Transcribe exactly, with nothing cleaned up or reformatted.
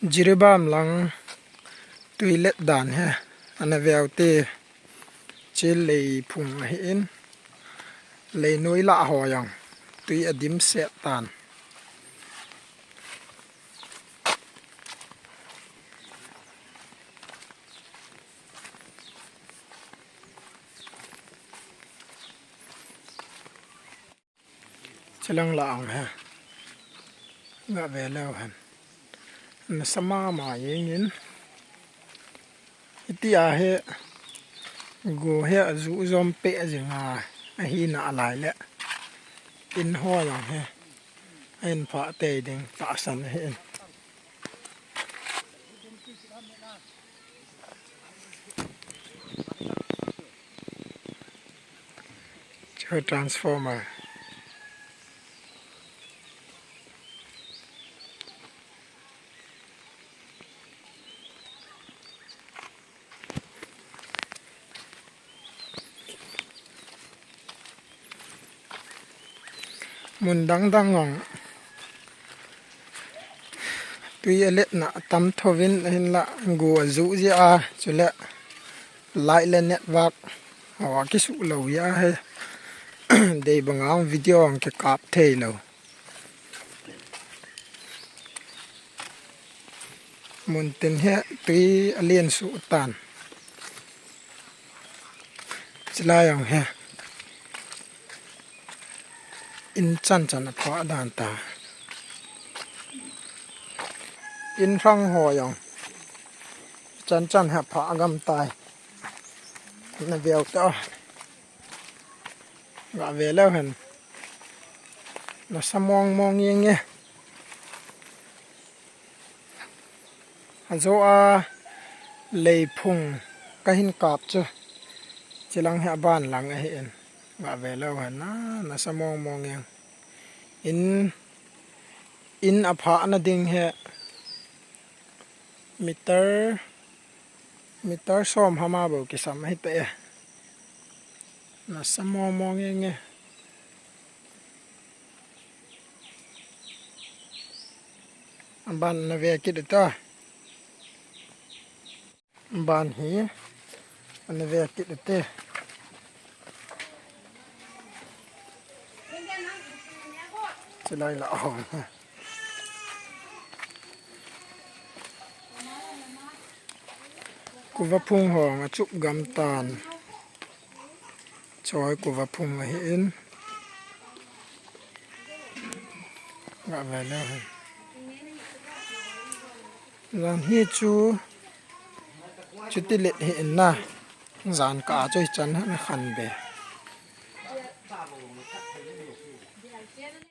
Jiribam lang tui let dan hi, ana veu te, chil lei phung ahi in, lei noi lah ho jong tui adim set tan. Chilang la ang he. Nga ve leu hen. Nasa mama jeng in. Hiti a hi gu hi aju jom pe jing a, ahi na lai le. In ho jong hi. In pha te ding tahsan ahi in. Chu transformer. Mun dang dang jong tui alet na tam tho vin, ahin la gu aju ji a, chule light le network ho akisu lo ji a he. Dei bang a video ang kikap thei lo. Mun tin hi tui alen su tan. Chilai jong hi. In chan chan apha dan ta. In rang ho jong. Chan chan hi apha gam tai. Na veu ta. Nga ve leu hen. Nasa mong mong jeng e. Ajo a lei phung kahin kap chu. Chilang hi aban lang ahi in. Nga ve leu hen na, nasa mong mong jeng. In, in apha na ding hi. Meter, meter som hama bou kisam ahi ta e. Nasa mong mong jeng e. Aban na ve kit ta. Aban hi. Ana ve kit te. Chilai la ho. Kuva phung ho achup gam tan. Choi kuva phung ahi in. Nga ve leu hen. Jan hi chu. Chuti let hi in na. Jan ka chu hichan na khan be.